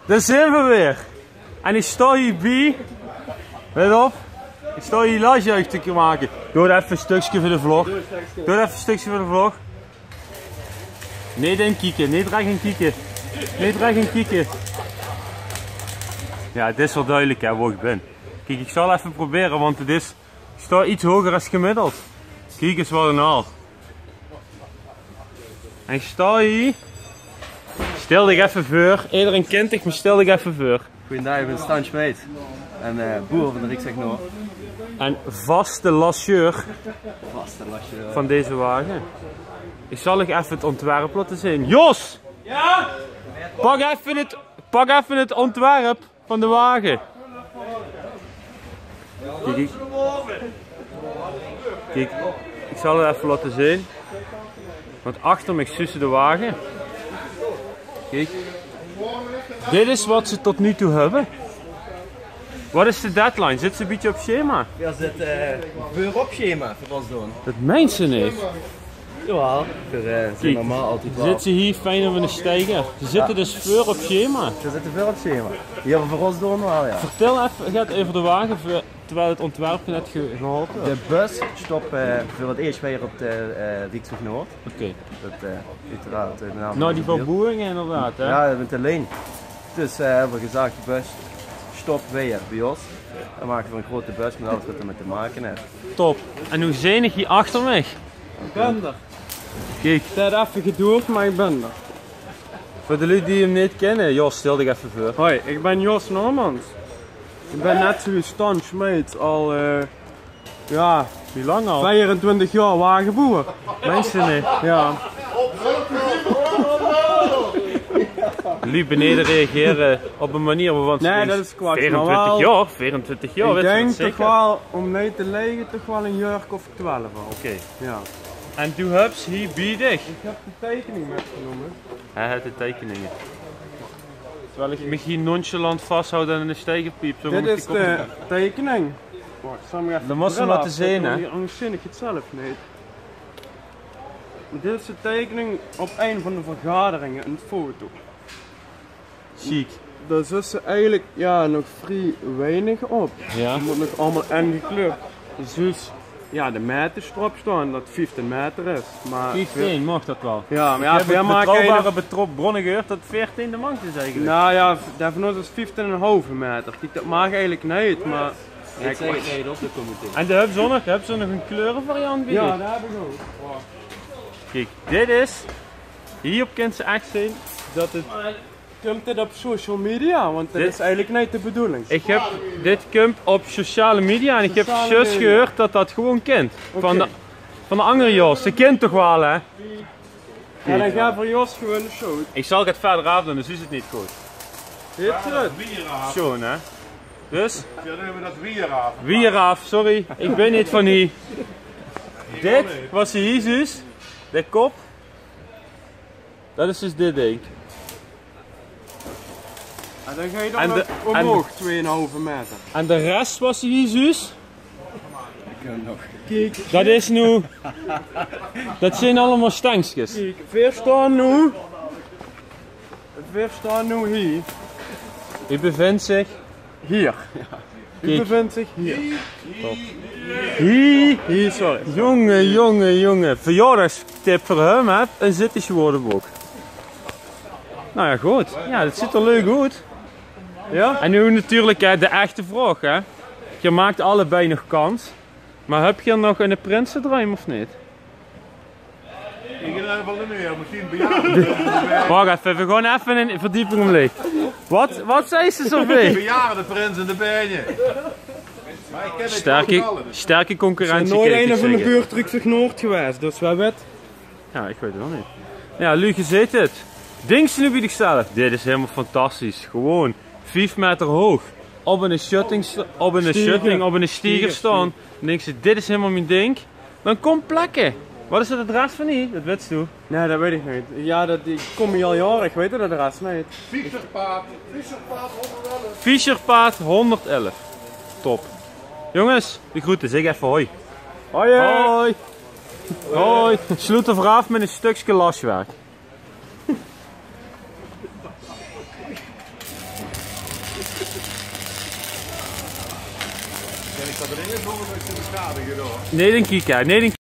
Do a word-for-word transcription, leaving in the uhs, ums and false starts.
Dao zeen v'r weer. En ich sjtaon hie bie. Let op. Ich sjtaon hie lasjuich te make. Doot effe e sjtökske veur de vlog. Doot effe e sjtökske veur de vlog. Neet in kieke, neet rech in kieke. Neet rech in kieke. Jao, 't is waal dudelik, hè, wo ich bin. Kiek, ich zal effe probere, want 't is, ich sjtaon get hoger es gemiddeld. Kiek ins waat 'n hal. En ich sjtaon hie. Sjtèl dich effe veur. Ederein kint dich, mer sjtèl dich effe veur. Goojendaag, ich bin Stan Smeets. En, eh, boer van de Rieksweg Noord. En vaste lasseur. Vaste lasseur. Van deze wage. Ich zal uch effe 't ontwerp laote zeen. Jos! Jao? Pak effe 't, pak effe 't ontwerp van de wage. Kiek, ich, kiek, ich zal 't effe laote zeen. Want achter mich zuus se de wage. Kiek. Dit is waat ze tot noe toe höbbe. Waat is de deadline? Zit ze e bietje op schema? Jao, zit, eh, veur op schema, veur ós doon. Det meins se neet. Jawaal, veur, eh, ze zeen normaal altied waal. Zit ze hie fijn op 'ne steiger. Ze zitte dus veur op schema. Ze zitte veur op schema. Jao, veur ós doon waal, jao. Vertèl effe get euver de wage, veur, terwiel 't ontwerp net ge-, gehaold weurt. De bus stop, eh, veur 't ieësj weer op de, eh, Rieksweg Noord. Oké. Det, eh, oeteraard, eh, de naam van de buurt. Nao die verbouwinge inderdaad, hè? Jao, mit de lien. Dus, eh, höbbe v'r gezag, de bus stop weer bie ós. Dan make v'r 'n groeate bus mit alles waat d'r mit te make haet. Top. En noe zeen ich hie achter mich. Ich bin d'r. Kiek. 't Haet effe gedoerd, mer ich bin d'r. Veur de luuj die 'm neet kinne, Jos, sjtèl dich effe veur. Hoi, ich bin Jos Normans. Ich bin net zoewie Stan Smeets al, eh, jao, wie lang al? Veerentwintig jaor wageboer. Meins se neet? Jao. Luuj benede reagere op 'n manier wovan ze... Nae, det is kwats, mer veerentwintig jaor, veerentwintig jaor, ich dink toch waal, óm neet te liege, toch waal 'n jaorke of twelf al. Oké. Jao. En doe höbs hie bie dich... Ich höb de teikening mitgenómme. Hae haet de teikeninge. Terwiel ich mich hie nonchalant vashaoj aan 'n steigerpiep, zo... Dit is de teikening. Wach, ich zal 'm effe... Dan mós se 'm laote zeen, hè? Angers zeen ich 't zelf neet. Dit is de teikening op ein van de vergaderinge, 'n foto. Sjiek. Dao zuus se eigelik, jao, nog vrie weinig op. Jao. 't Mót nog allemaol ingekleur. Zuus, jao, de maete d'rop sjtaon, det 't vieftien maete is. Mer vieftien, maag det waal? Jao, mer jao, ich höb oet betroubare betro-, brónne gehuurd det veertien de max is eigelik. Noe jao, dao van ós is vieftien en 'n haof maete. Kiek, det maag eigelik neet, mer... Ich zègk 't neet op de comité. En de höbs se nog, höbs se nog 'n kleurevariant bie? Jao, det höb ich ouch. Kiek, dit is, hie-op kins se ech zeen det 't Kump dit op social media? Want det is eigelik neet de bedoeling. Ich höb, dit kump op sociale media en ich höb zjus gehuurd det det gewoon kint. Oké. Van de, van de anger Jos. Ze kint toch waal, hè? Jao, dan gaon v'r Jos gewoon de show. Ich zal 't verder aafdoon, dan zuus se 't neet good. Dit is 't. Sjoon, hè? Dus? Jao, dan höbbe v'r det weer aaf. Weer aaf, sorry. Ich bin neet van hie. Dit, waat se hie zuus, de kop. Det is dus dit dink. En dan gaon se dan en de, en omhoog, twee en 'n haof maete. En de res waat se hie zuus, kiek, det is noe, det zeen allemaol stengskes. Kiek, veer sjtaon noe, veer sjtaon noe hie. Hie bevindj zich Hie. Kiek. Hie bevindj zich hie. Top. Hie. Hie, sorry. Jónge, jónge, jónge. Verjaordagstip veur häöm, hè? Ein Zittesj woordebook. Nou jao, good. Jao, det zuut d'r leuk oet. Jao? En noe natuurlik, hè, de echte vraog, hè. Geer maak allebei nog kans. Mer höb geer nog eine prinsedruim of neet? Ich höb waal neet mier, mesjien bejaarde. Wach effe, veer gaon effe ein verdieping ómleeg. Waat, waat zag ze, Sophie? Bejaarde prins in de Beine. Sterke, sterke concurrentie. Is nog noots eine van de buurt trök zich Noord gewaes, dus wae weit. Jao, ich weit 't ouch neet. Jao, luuj, geer zeet 't. Dinks se noe bie dichzelf: dit is hielemaol fantastisch. Gewoon vief maeter hoog. Op ein sjutting, op ein sjutting, op ein stieger staon. Dinks se: dit is hielemaol mien dink. Dan kóm plekke. Waat is 't adres van hie? Det weits doe. Nae, det weit ich neet. Jao, det, ich kóm hie al jaore, ich weit 't adres neet. Fischerpaad, Fischerpaad hónderdelf. Fischerpaad hónderdelf. Top. Jónges, de groete. Zèk effe hoi. Hoi. Hoi. Hoi. Sloete v'r aaf mit ein stökske laswerk. Ken ich dat d'r in zónger dat ich de beschadiging doon? Nae, dink ich, ja. Nae, dink